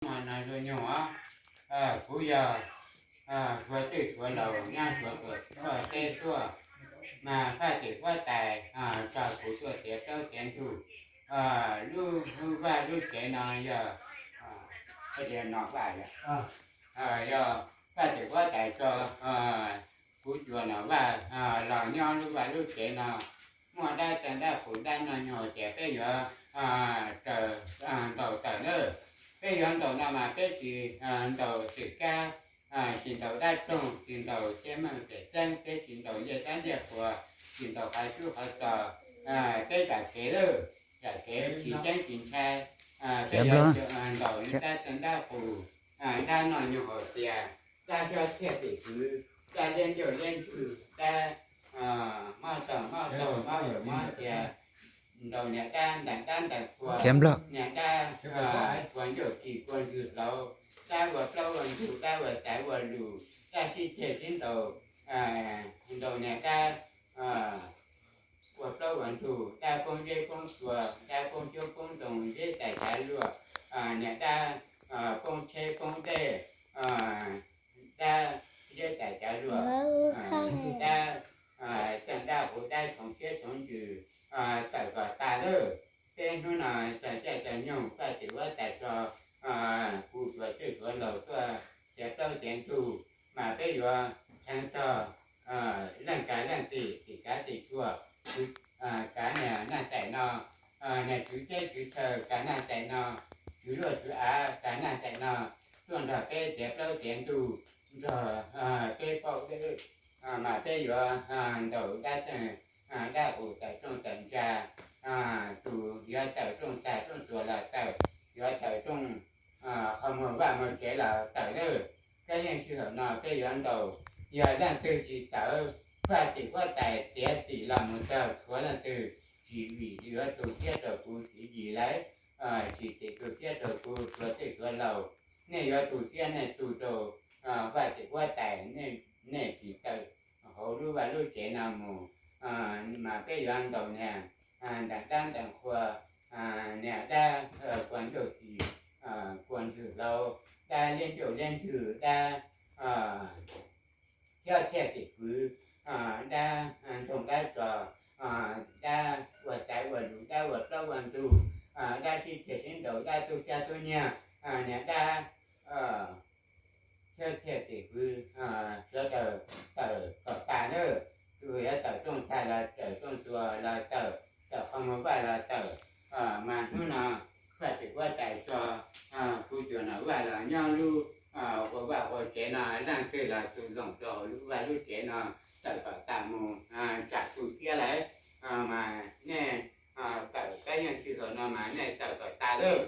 Hnub no zoo nyoog os, kuv yog Suav twj Suav laus nyob Suav tuam teb tuaj, mas Faj tim huab tais tso kuv tuaj tiav plaub tiav ntug. Lub vaj lub tsev no yog, no vaj, yog Faj tim huab tais tso kuv cuas nom vaj los nyob lub vaj lub tsev no. Muaj dab tsi dab qus dab noj nyuag tias peb yuav raws ntaus tawm na. Peb yuav ntaus no mas peb tsis ntaus txwm kab, tsis ntaus dab roog, tsis ntaus tej meej tej txeeb, peb tsis ntaus ncej dab ncej qhua, tsis ntaus qhov tsub qhov txos, peb zam kev lawm, zam kev tsis ceeb tsis ntshai. Peb yuav ntaus dab tsi dab qus, dab noj nyuag hauv tias, dab xyob txhiaj tim kwv, dab liab ncauj liab ntswg, dab mob taug mob taug mob yawm mob tias, ntaus niag dab ntees dab ntees qhua, niag dab qhua ncauj tsis qhua ntswg hlauv, dab ua plaub ua ntug, dab ua tais ua lus, dab sib ceg sib ntaus, ntaus niag dab ua plaub ua ntug, dab poob zeb poob tsua, dab poob coob poob ntoo, zeb tais cav luaj, niag dab poob tsheb poob dej, dab zeb tais cav luaj, dab tseem dab huv dab tshoov siab tshoov ntsws tawm kom tas lawm. Peb hnub no txog caij txog nyoog Faj tim huab tais tso kuv Suav twj Suav laus tuaj tiav plaub tiav ntug, mas peb yuav cheev txog leej kav leej tim, tim kav tim tshuaj, kav niag naj tais no, niag tswv teb tswv chaw kav naj tais no, tswv luaj tswv av kav naj tais no, tuaj nrog peb tiav plaub tiav ntug, nrog peb paub deb, mas peb yuav ntaus dab tsi dab qus tawm rooj tawm ntsa, tus yuav tawm rooj tag rooj tsuas los tawm, yuav tawm rooj qhov muag vaj muag tsev los tawm lawm. Kab yeej sij hawm no peb yuav ntaus, yog leej twg tsis tawm, Faj tim huab tais tiav txim los mus txog tshuav leej twg, tsis vim yuav tu siab rau kuv txiv yim lawv, tsis tim tu siab rau kuv Suav twj Suav laus. Nej yuav tu siab nej tu rau Faj tim huab tais, nej tsis tawm hauv lub vaj lub tsev no mus, mas peb yuav ntaus niag ntees dab ntees qhua, niag dab qhua ncauj tsis qhua ntswg hlauv, dab liab ncauj liab ntswg, dab xyob txhiaj tim kwv, dab ntoo dab tso, dab ua tais ua lus, dab ua plaub ua ntug, dab sib ceg sib ntaus, dab tub xyab tub nyiag, niag dab xyob txhiaj tim kwv, sawv daws tawm kom tas lawm. Tus yuav tawm rooj tag los tawm rooj tsuas los tawm, tawm qhov muag vaj los tawm. Mas hnub no Faj tim huab tais tso kuv cuas nom vaj los nyob lub ua vaj ua tsev no, leej twg los tus loos rau lub vaj lub tsev no tawm kom tas mus, tsam tu siab lawm. Mas nej tawm kab yeej sij hawm no mas nej tawm kom tas lawm,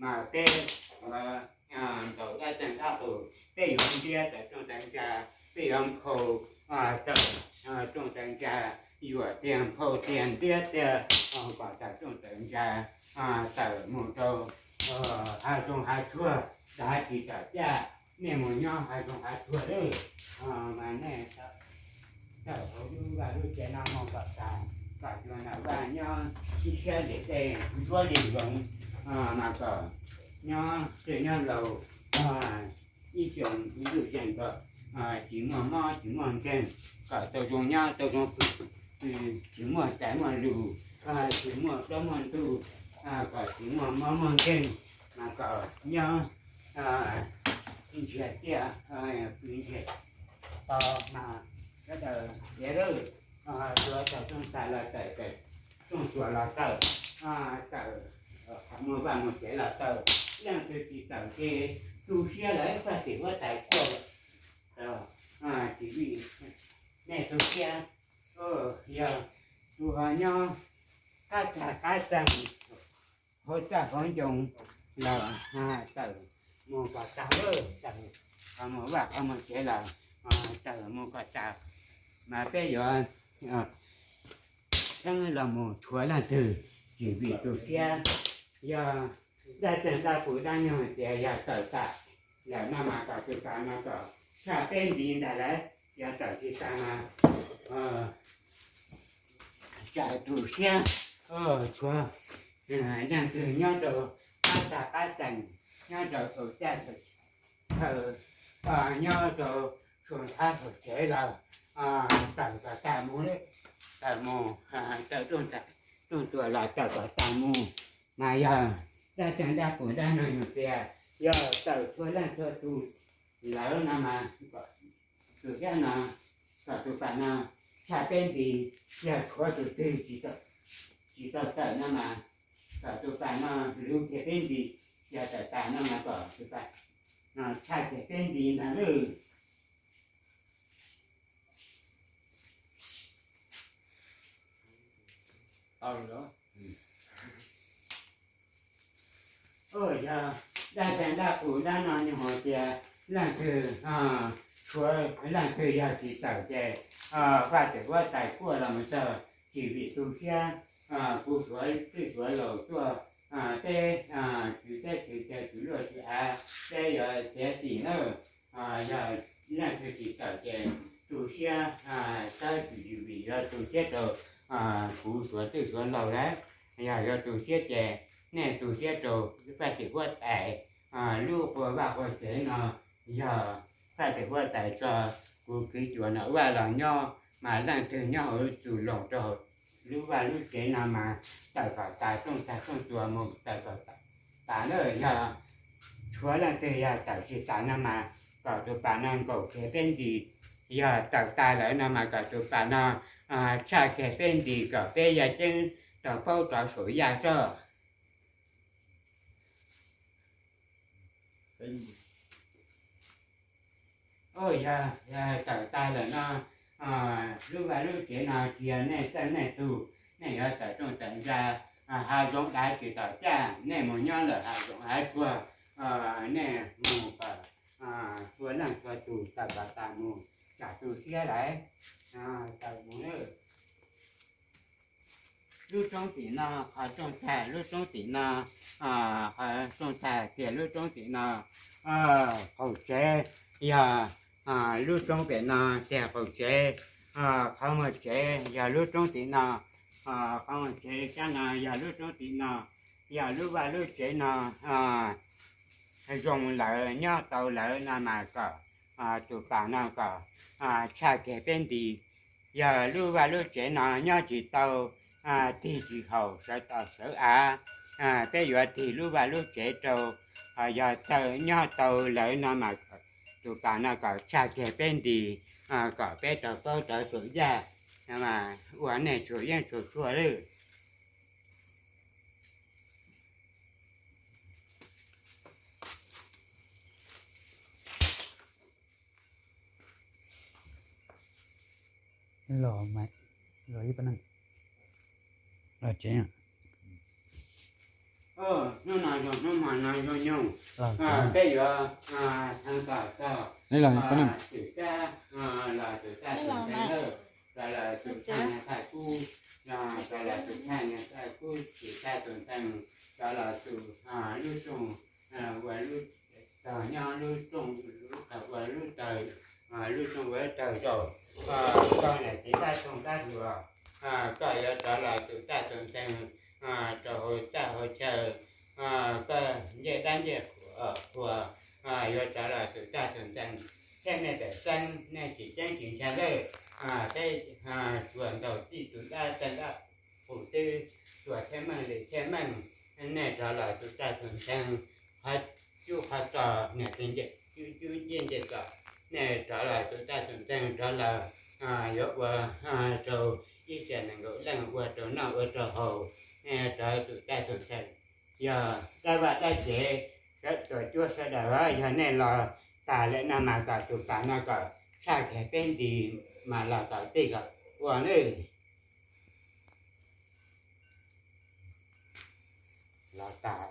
mas peb yuav ntaus dab tsi dab qus, peb yuav ntiab tawm rooj tawm ntsa, peb yuav nphau tawm rooj tawm ntsa, yuam tiag nphau tiag ntiab tiag, kom tawm rooj tawm ntsa, tawm mus rau hav zoov hav tsuag, dav tsis tawm caj, nej mus nyob hav zoov hav tsuag lawm. Mas nej tawm hauv lub vaj lub tsev no mus kom tas, kom cuas nom vaj nyob ib sab ntiam tej ntuab li zoov, mas kom nyob tej nyob laus ib xyoos ib lub yees kom tsis muaj mob tsis muaj nkeeg, kom tau zoo nyob tau zoo pw, tsis muaj tais muaj lus, tsis muaj plaub muaj ntug, kom tsis muaj mob muaj nkeeg, mas kom nyob ntsiag tiaj pw ntsiag to, mas sawv daws tiav lawm, yuav tawm rooj tag los tawm, tawm rooj tsuas los tawm, tawm qhov muag vaj muag tsev los tawm, leej twg tsis tawm ces tu siab lawm, Faj tim huab tais kuaj tsis vim nej tu siab. Yog tus ho nyob qab tag qab tseeg, hauv txaj hauv ncoo los tawm mus kom tas lawm, tawm qhov muag vaj qhov muag tsev los tawm mus kom tas, mas peb yuav txheeb los mus tshuav leej twg tsis vim tu siab. Yog dab tsi dab qus dab nyoog tias yog tawm tas lawm no mas kom tus tas no kom saj peb nti ntag lawm, yog tawm tsis tas mas tsam tu siab. Tshuav leej twg nyob rau qab tag qab tseeg, nyob rau saum caj saum chaw, nyob rau saum nthab saum tsev los tawm kom tas mus, tawm mus, tawm rooj tsuas los tawm kom tas mus. Mas yog dab tsi dab qus dab no yog tias yog tawm txhua leej txhua tus lawm no mas tus xiab no, kom tus pas no tshaj peb nti, yog tshuav tus twg tsis tau tawm no mas kom tus pas no lub kiag peb nti, yog tawm tas no mas kom tus pas no tshaj kiag peb nti ntag lauj. Yog dab tsi dab qus dab no nyob hauv tias leej twg, tshuav leej twg yog tsis tawm ces faj tim huab tais kuaj los mus txog tsis vim tu siab, kuv suav twj suav laus tuaj, peb tswv teb tswv chaw tswv luaj tswv av, peb yuav txiav txim nawb. Yog leej twg tsis tawm ces tu siab, tab sis vim yog tu siab rau kuv suav twj suav laus lawm. Yog yuav tu siab ces nej tu siab rau faj tim huab tais, lub quas vaj quas tsev no yog faj tim huab tais tso kuv kwv cuas no vaj los nyob, mas leej twg nyob hauv txus loos rau lub vaj lub tsev no mas tawm kom tas rooj tag rooj tsuas mus tawm kom tas na. Yog tshuav leej twg yog tawm tsis tas no mas kom tus pas no nkaum kiag peb nti, yog tawm tas lawm no mas kom tus pas no tshaj kiag peb nti kom peb yaj ceeb rov paub rov saum yaj zog. Yog tawm tas lawm no, lub vaj lub tsev no tsis yog nej txawj nej tug, nej yuav tawm rooj tawm ntsa, hav zoov dav tsis tom caj, nej mus nyob lawm hav zoov hav tsuag, nej mus kom txhua leej txhua tus tawm kom tas mus, tsam tu siab lawm. Tawm mus lub roob tim no, qhov rooj tag lub roob tim no, qhov rooj tag kiag lub roob tim no, qaum tsev yog lub roob pem no tiag qaum tsev, qhov muag tsev yog lub roob tim no, qhov muag tsev sab no yog lub roob tim no, yog lub vaj lub tsev no zoo lawm nyob tau lawm no mas kom tus pas no kom tshaj kiag peb nti. Yog lub vaj lub tsev no nyob tsis tau, tig tsis haum sawv tos sawv av, peb yuav tig lub vaj lub tsev rau, ho yog tawm nyob tau lawm no mas tus pas no kom tshaj kiag peb nti, kom peb tau paub rov saum yaj, ua nej tsuag yeeb tsuag tshuaj lawm. Hnub no zoo hnub hmo no zoo nyoog, peb yuav thav kom txog twm kab los twm kab tus ntxeeg lawm, rov los twm thaj niag thaj kub, rov los twm thaj niag thaj kub twm kab tus ntxeeg, rov los twm lub rooj ua lub tog nyob lub rooj, ua lub tawg, lub rooj ua lub tawg zaum, koj niam txiv dab toog dab hluas, koj yuav rov los twm kab tus ntxeeg rau hauv txaj hauv chaw, koj ncej dab ncej qhuas yuav rov los twm kab tus ntxeeg, thiab nej pem xeeb nej tsis ceeb tsis ntshai lawm, peb tsuas ntaus txij tus dab txeeg dab qus twb tsuas thiaj meej li thiaj meej, nej rov los twm kab tus ntxeeg, qhov cub qhov tog niam txiv ncej cub ncej ncej txom, nej rov los twm kab tus ntxeeg rov los yuav ua rau ib txhia nees nkaum leej ua rau noj ua rau haus, nej rov twm kab tus ntxeeg. Yog dab vaj dab tsev sawv daws cuab sawv daws, yog nej los tas lawm no mas kom tus pas no kom tshaj kiag peb nti mas los kom tij kom ua nawb. Los tas.